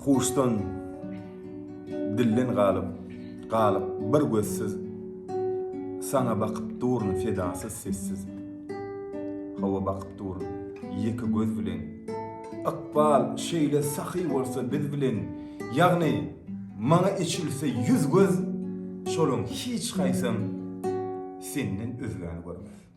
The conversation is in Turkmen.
Huşdan dilden galyp, galyp bir gözsüz, Saňa bakyp durun sedasyz sessiz. Hawa bakyp durun, ýeke göz bilen. Ykbal şeýle sahy bolsa biz bilen, Ýagny maňa eçilse 100 göz, Şolaň hiç haýsam senden özgäni görmez.